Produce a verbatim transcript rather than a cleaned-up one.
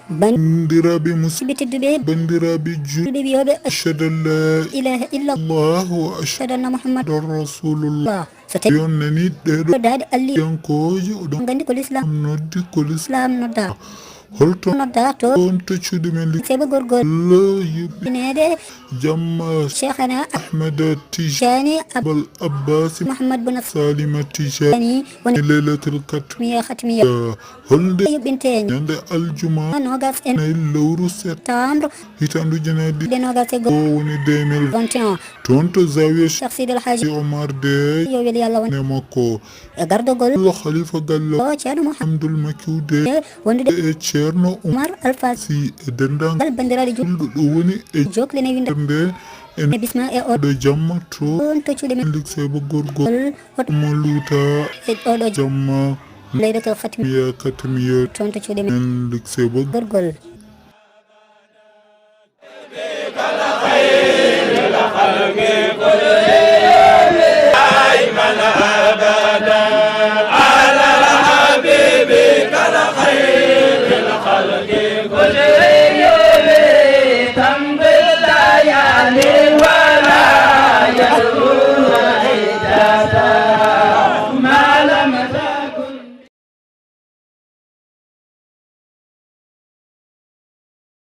Bandiraaɓe musidɓe tedduɓe, bandiraaɓe julɓe, wiyooɓe, ashhadu an la ilaha illa Allah wa ashhadu anna Muhammadan rasulullah. So tawi on nani ɗeɗo daade alli yankooje, oɗon nganndi ko l'islam noddi, ko l'islam nodda. Holto nodda to on to cuuɗi men li sebo gorgol Allah yuɓɓineede jamma Cheikhana Ahmad Tijani Abul Abbas Muhammad bin Salima Tijani woni Lailatul Qadr miya khatmiya. Holnde yuɓɓinte ñande aljuma nogas e nayi lewru septembre hitandu ujunaaji ɗiɗi e nogas e go'o woni deux mille vingt et un. Toon to Zawiya Cheikh Sidi El Hadji Omar de yo weli Allah won e makko. E gardogol Allah Khalifa Gallo o Ceerno Muhammad Abdul Makiw de wondude e Ceerno Umar Alfa Si e denndaangal banndiraaɗo julɓe ɗo woni e joklene winde nde e bisma e oɗo jamma to toon to cuuɗe men liksebo gorgol mo luuta e oɗo jamma Leylatul Khatmi ya Khatmiya toon to cuuɗe men liksebo gorgol.